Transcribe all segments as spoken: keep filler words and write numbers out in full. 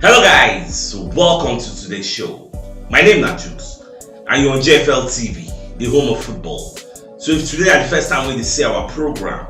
Hello guys, welcome to today's show. My name na Jukes and you're on J F L T V, the home of football. So if today na the first time wey you see our program,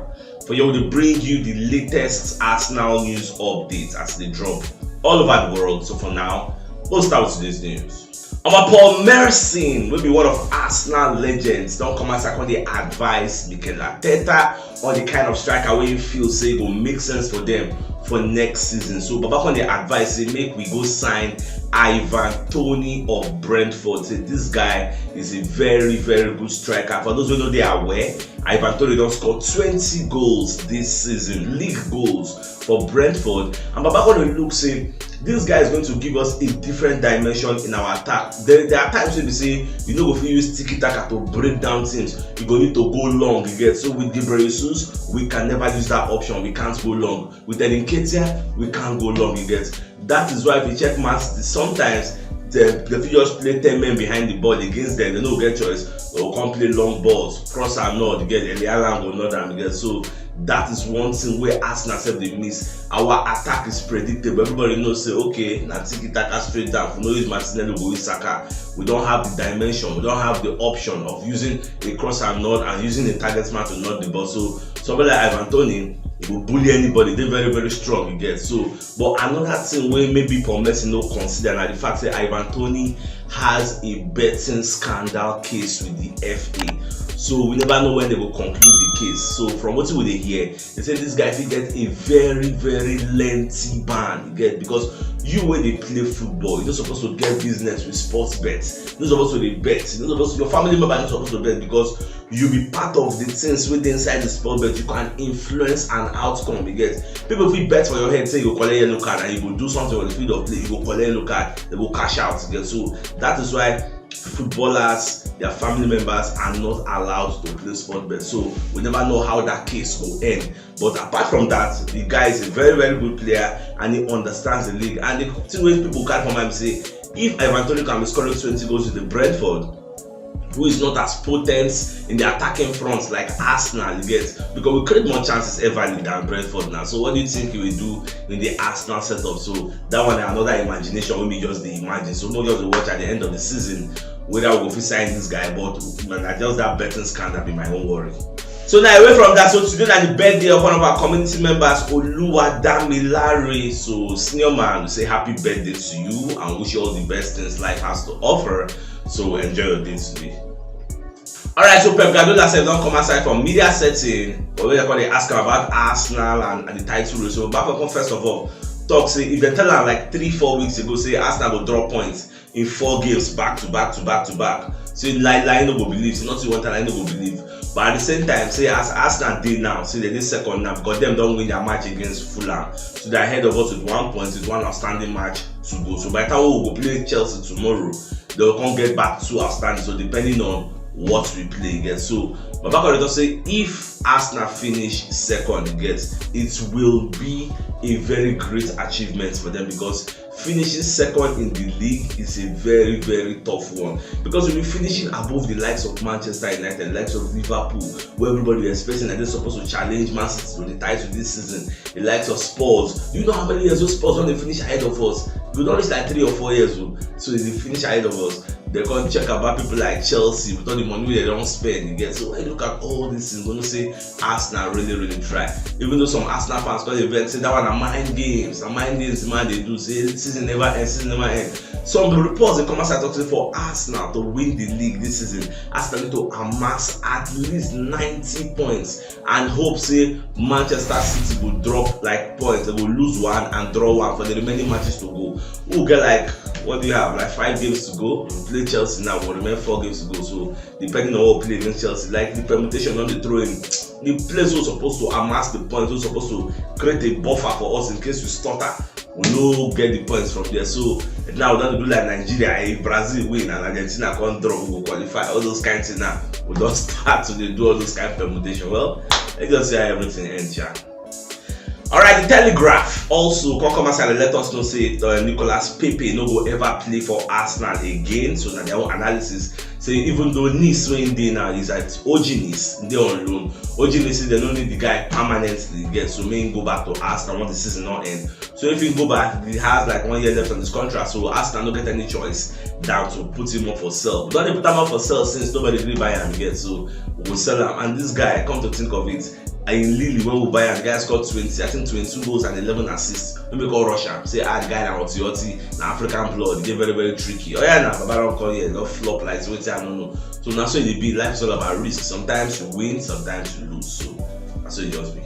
for here we dey bring you the latest Arsenal news updates as they drop all over the world. So for now, we'll start with today's news. Our Paul Merson, wey be one of Arsenal legends, don come outside come dey advise Mikel Arteta on the kind of striker wey you feel say go make sense for them for next season. So Baba come dey advise say make we go sign Ivan Toney of Brentford. Say this guy is a very, very good striker. For those wey no dey aware, Ivan Toney don score twenty goals this season, league goals for Brentford. And Baba come dey look say this guy is going to give us a different dimension in our attack. There, there are times wey be say you no go fit use tiki taka to break down teams. You go need to go long, you get. So with Gabriel Jesus, we can never use that option. We can't go long. With Eddie Nketiah, we can't go long, you get. That is why if you check Man City, sometimes they, they fit just play ten men behind the ball against them. They no get choice. They go come play long balls, cross am nod, you get. Erling Haaland go nod am, you get. So that is one thing wey Arsenal sef dey miss. Our attack is predictable. Everybody know say, okay, na tiki taka straight down. We no use Martinelli, we go use Saka. We don have the dimension, we don have the option of using a cross and nod and using a target man to nod the ball. So somebody like Ivan Toney, he go bully anybody. Dey very, very strong, you get. So, but another thing wey maybe Paul Merson no consider na the fact say Ivan Toney has a betting scandal case with the F A. So we never know when they go conclude the case. So from wetin we dey hear, they say this guy fit get a very, very lengthy ban, you get, because you wey dey play football, you no suppose to get business with sports bets. You no suppose to dey bet. You no suppose, your family member no suppose to bet because you be part of the things wey dey inside the sports bet. You can influence an outcome, you get. People fit bet for your head say you go collect yellow card and you go do something on the field of play, you go collect yellow card, they go cash out, you get. So that is why footballers, their family members are not allowed to play sports bet. So we never know how that case go end. But apart from that, the guy is a very, very good player and he understands the league. And the thing wey people carry for mind be say if Ivan Toney can be scoring twenty goals with the Brentford, who is not as potent in the attacking front like Arsenal, you get, because we create more chances everly than Brentford now. So what do you think he will do in the Arsenal setup? So that one na another imagination wey me just dey imagine. So make we just dey watch at the end of the season whether we go fit sign this guy. But na just that betting scandal be my own worry. So now, away from that, so today na the birthday of one of our community members, Oluwadamilare. So senior man, we say happy birthday to you and wish you all the best things life has to offer. So enjoy your day today. Alright, so Pep Guardiola sef don come outside from media setting, but wey dem come dey ask am about Arsenal and, and the title race. So Baba come first of all talk say if dem tell am like three, four weeks ago say Arsenal go drop points in four games back to back to back to back, say lie lie no go believe, say nothing one time no go believe. But at the same time, say as Arsenal dey now, say dem dey second now because dem don win their match against Fulham, so they are ahead of us with one point with one outstanding match to go. So by the time we go play Chelsea tomorrow, they will come get back two outstanding. So depending on what we play again. So Baba Corridor say if Arsenal finish second, get, it will be a very great achievement for them because finishing second in the league is a very, very tough one because we'll be finishing above the likes of Manchester United, likes of Liverpool, where everybody is expecting that they're supposed to challenge Man City to the title this season. The likes of Spurs, do you know how many years those Spurs when they finish ahead of us? We don't reach like three or four years, oh. So if they finish ahead of us, they come check about people like Chelsea with all the money they don't spend. You get, so when you look at all these things, you know say Arsenal really, really try. Even though some Arsenal fans call event say that one are mind games, and mind games man they do say season never end, season never end. Some reports they come as I talk say for Arsenal to win the league this season, Arsenal need to amass at least ninety points and hope say Manchester City go drop like points, they go lose one and draw one for the remaining matches to go. Who get like, what do you have, like five games to go? We play Chelsea now, we remain four games to go. So depending on what we play against Chelsea, like the permutation on the throwing, the players who supposed to amass the points, who supposed to create a buffer for us in case we stutter, we no get the points from there. So now we don do like Nigeria, if Brazil win and Argentina come draw, we go qualify. All those kind things now. We don start to dey do all those kind permutation. Well, let's just see how everything ends, yeah. Alright, Telegraph also come come outside and let us know say uh, Nicolas Pepe no go ever play for Arsenal again. So na their own analysis say even though Nice wey dey now is at O G Nice, dey on loan. O G Nice say dem no need the guy permanently again, so make him go back to Arsenal once the season no end. So if he go back, he has like one year left on his contract, so Arsenal no get any choice than to put him up for sale. We don dey put am up for sale since nobody gree buy am again, so we go sell am. And this guy, come to think of it, in Lille when we buy am, the guy scored twenty, I think twenty-two goals and eleven assists. When we call Russia, say ah, the guy na oti oti, na African blood, e dey very very tricky. Oh yeah, na Baba don come here, don flop like wetin I no know. So na so e dey be. Life is all about risk. Sometimes you win, sometimes you lose. So na so e just be.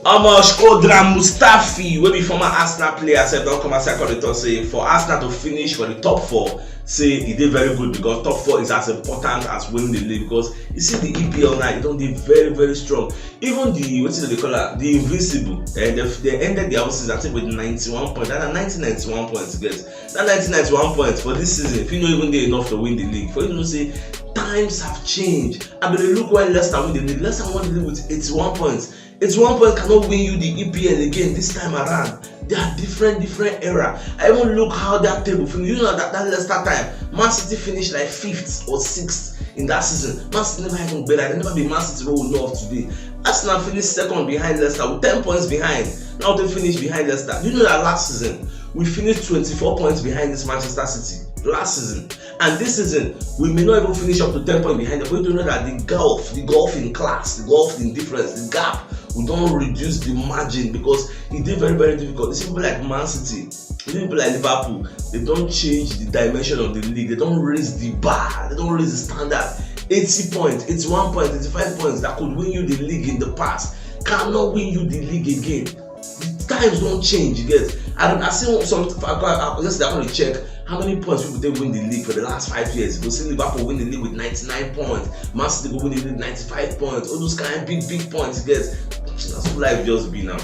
Omo, Shkodran Mustafi, wey be former Arsenal player, sef don come outside come dey talk say for Arsenal to finish for the top four, say e dey very good because top four is as important as winning the league, because you see the E P L now, e don dey very very strong. Even the, wetin dem dey call am, the invincible, eh, they, they ended their own season, I think, with ninety-one points. That na nineteen ninety-one points, get. That nineteen ninety-one points for this season, if you no even dey enough to win the league, for you to know say times have changed. I bin dey look when Leicester win the league. Leicester won the league with eighty-one points. Eighty-one points cannot win you the E P L again this time around. They are different, different era. I even look how that table finish. You know that, that Leicester time, Man City finished like fifth or sixth in that season. Man City never even better. They never be Man City wey we know of today. Arsenal finished second behind Leicester with ten points behind. Now they finish behind Leicester. You know that last season, we finished twenty-four points behind this Manchester City. Last season. And this season, we may not even finish up to ten points behind them. But you know that the gulf, the gulf in class, the gulf in difference, the gap, we don reduce the margin because e dey very, very difficult. You see people like Man City, you see people like Liverpool, they don change the dimension of the league. They don raise the bar. They don raise the standard. Eighty points, eighty-one points, eighty-five points that could win you the league in the past cannot win you the league again. The times don change, you get. I don, I see some, I go, I, yesterday I go dey check how many points people take win the league for the last five years. You go see Liverpool win the league with ninety-nine points. Man City go win the league ninety-five points. All those kind big, big points, you get. Na so life just be now.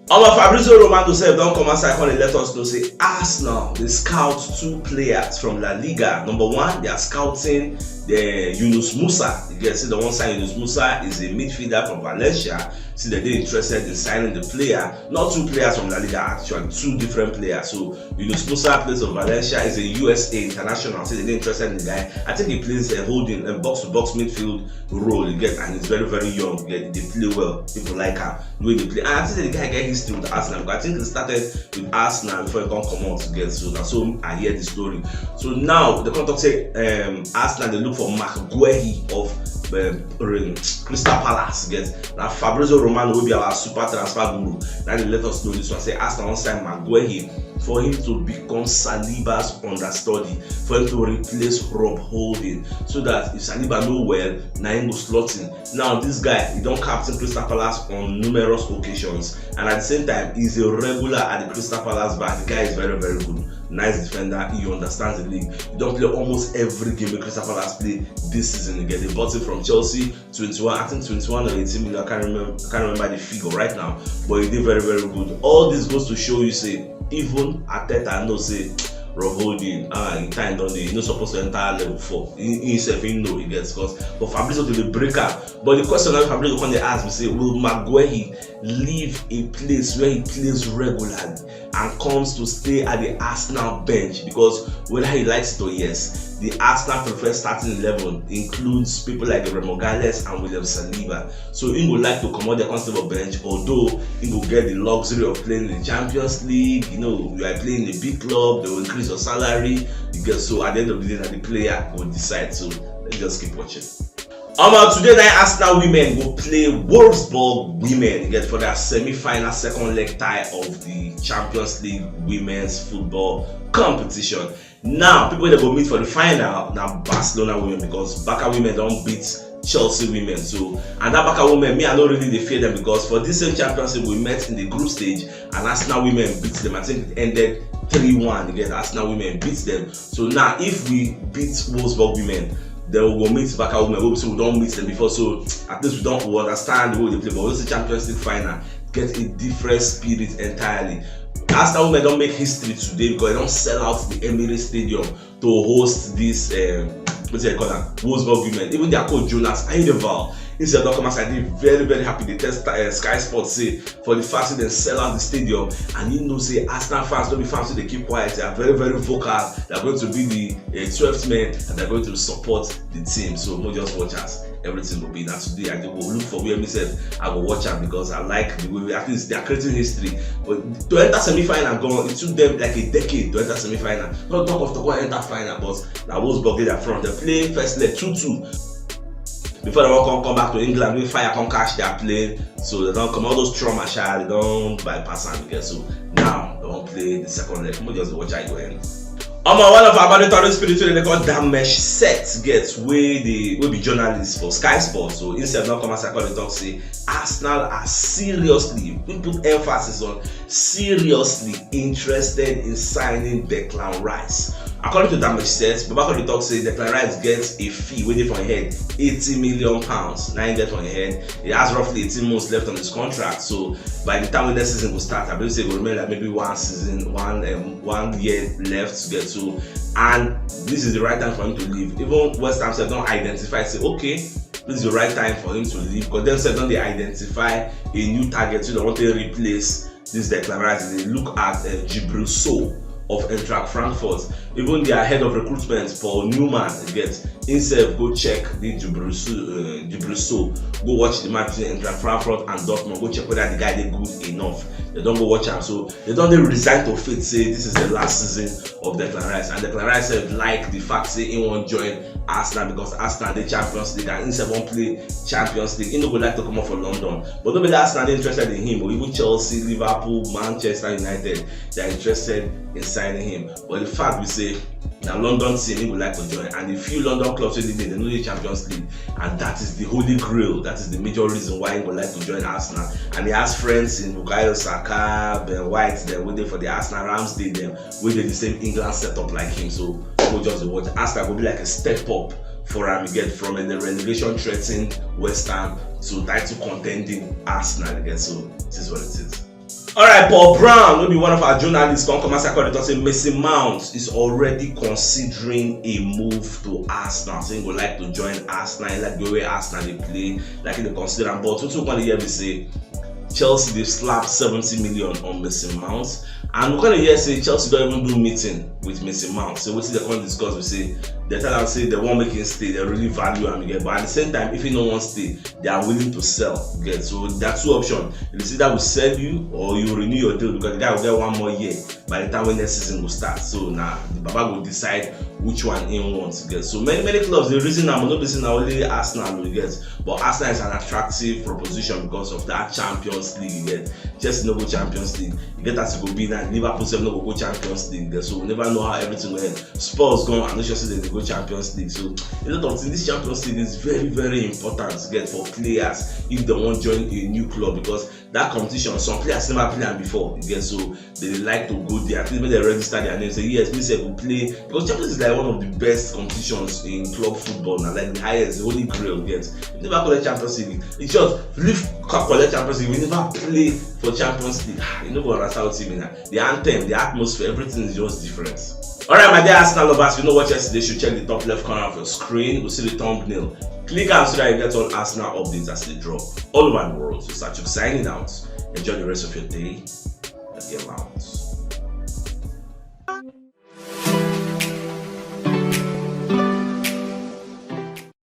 Omo, Fabrizio Romano sef don come outside come dey let us know say Arsenal dey scout two players from La Liga. Number one, they are scouting the Yunus Musa. You get, say they wan sign Yunus Musa, is a midfielder from Valencia. Say they dey interested in signing the player. Not two players from La Liga, actually, two different players. So Yunus Musa plays for Valencia, is a U S A international. Say they dey interested in the guy. I think he plays a holding, a box-to-box midfield role, you get, and he's very, very young. You get, they play well. People like him. The way they play. And I think the guy get history with Arsenal. But I think he started with Arsenal before he come comot, you get. So na so I hear the story. So now they come talk say um, Arsenal dey look for Marc Guehi of um, Crystal Palace, you get. Na Fabrizio Romano wey be our super transfer guru, na dey let us know this one. Say Arsenal wan sign Marc Guehi for him to become Saliba's understudy, for him to replace Rob Holding, so that if Saliba no well, na him go slot in. Now this guy, he don captain Crystal Palace on numerous occasions, and at the same time, he's a regular at the Crystal Palace back. The guy is very, very good, nice defender. He understands the league. He don play almost every game wey Crystal Palace play this season. You get, they bought him from Chelsea, twenty-one, I think twenty-one or eighteen million. I can't remember. I can't remember the figure right now, but he did very, very good. All this goes to show you say even Arteta know say Rob Holding, ah, in time don dey, he no suppose to enter level four. He, he himself, he know, he gets, because but Fabrizio to the breaker. But the question that Fabrizio come dey ask me say, will Marc Guehi leave a place where he plays regularly and comes to stay at the Arsenal bench? Because whether he likes it or yes, the Arsenal preferred starting eleven includes people like Gabriel Magalhaes and William Saliba. So he would like to come out the constable bench, although he will get the luxury of playing in the Champions League. You know, you are playing in a big club, they will increase your salary. You get, so at the end of the day, that the player will decide. So let's just keep watching. Omo, today na Arsenal women go play Wolfsburg women, you get, for their semi-final second leg tie of the Champions League women's football competition. Now, people that go meet for the final na Barcelona women, because Barca women don beat Chelsea women. So, and that Barca women, me, I no really dey fear them, because for this same Champions League, we met in the group stage, and Arsenal women beat them. I think it ended three one. Again, Arsenal women beat them. So now, if we beat Wolfsburg women, then we go meet Barca women. We, so we don meet them before, so at least we don, we understand the way they play. But we see Champions League final get a different spirit entirely. Arsenal women don make history today because they don sell out the Emirates Stadium to host this, um, what do you call that? Wolfsburg women. Even their coach Jonas Eidevall, Instead of come as I dey very very happy dey tell uh, Sky Sports say for the fact say dem sell out the stadium and you know say Arsenal fans no be fans wey dey keep quiet, they are very very vocal, they are going to be the uh, twelfth men and they are going to support the team. So we just watch as everything go be. Na today I go look for where myself I go watch am because I like the way we, at least they are creating history. But to enter semi-final gone, it took them like a decade to enter semi-final. Not talk of to go enter final, but na Wolfsburg dey their front. They play first leg two two. Before they wan come come back to England, wey fire come catch their plane, so they don come all those trauma sha, they don bypass am again. So now they wan play the second leg. Make just watch how e go end. Omo, one of our mandatory spirit wey dem dey call Damesh Set get wey dey wey be journalist for Sky Sports, so himself don come outside come dey talk say Arsenal are seriously, we put emphasis on seriously interested in signing Declan Rice. According to Damesh Set, Baba come dey talk say Declan Rice get a fee wey dey for im head, eighty million pounds na im get for im head. He has roughly eighteen months left on his contract, so by the time wey next season go start, I believe say e go remain like maybe one season, one um, one year left to get. So and this is the right time for him to leave. Even West Ham sef don identify say okay, this is the right time for him to leave because dem sef don dey identify a new target wey dem wan take replace this Declan Rice. They look at uh, Djibril Sow of Eintracht Frankfurt. Even their head of recruitment, Paul Newman, get himself go check the Djibril Sow, uh, Djibril Sow, go watch the match between Eintracht Frankfurt and Dortmund, go check whether the guy dey good enough. They don go watch am, so they don dey resign to fate say this is the last season of Declan Rice, and Declan Rice sef like the fact say he wan join Arsenal because Arsenal dey Champions League and he sef wan play Champions League. He no go like to comot for London, but no be that Arsenal dey interested in him o. Even Chelsea, Liverpool, Manchester United, they are interested in signing him. But the fact be say na London team he go like to join, and the few London clubs wey dey there, they no dey Champions League, and that is the holy grail. That is the major reason why he go like to join Arsenal. And he has friends in Bukayo Saka, Ben White, dem wey dey for the Arsenal, Ramsdale, dem wey dey the same England setup like him. So go just dey watch. Arsenal go be like a step up for am, you get, from a relegation threatened West Ham to title contending Arsenal again. So it is what it is. Alright, Paul Brown, wey be one of our journalists, come come outside come dey talk say Mason Mount is already considering a move to Arsenal. Say he go like to join Arsenal, he like the way Arsenal dey play, like he dey consider am. But wetin we come dey hear be say Chelsea dey slap seventy million on Mason Mount, and we come dey hear say Chelsea don even do meeting with Mason Mount. So wetin dem come discuss be say dem tell am say dem wan make him stay, dem really value am, you get. But at the same time, if he no wan stay, they are willing to sell. You get? So there are two options. It's either we sell you or you renew your deal because the guy will get one more year by the time wey next season go start. So na the baba go decide which one he wants. You get? So many many clubs dey reason am, no be say na only Arsenal, you get, but Arsenal is an attractive proposition because of that Champions League. You get? Chelsea no go Champions League. You get as e go be now. Liverpool sef no go go Champions League. You get? So we never know how everything go end. Spurs gone, I no sure say dem dey go Champions League. So a lot of things. This Champions League is very very important, you get, for players if dem wan join a new club because that competition, some players never play am before, you get. So they dey like to go there, at least make dem register their name, say yes, me sef go play, because Champions League is like one of the best competitions in club football, na like the highest, the holy grail, you get. If you never collect Champions League, in short, leave co- collect Champions League, we never play for Champions League. Ah, you no go understand wetin me na. The anthem, the atmosphere, everything is just different. Alright, my dear Arsenal lovers, you know what yesterday should check the top left corner of your screen. We see the thumbnail. Click am so that you get all Arsenal updates as they drop all over the world. So Sachuk signing out. Enjoy the rest of your day and game out.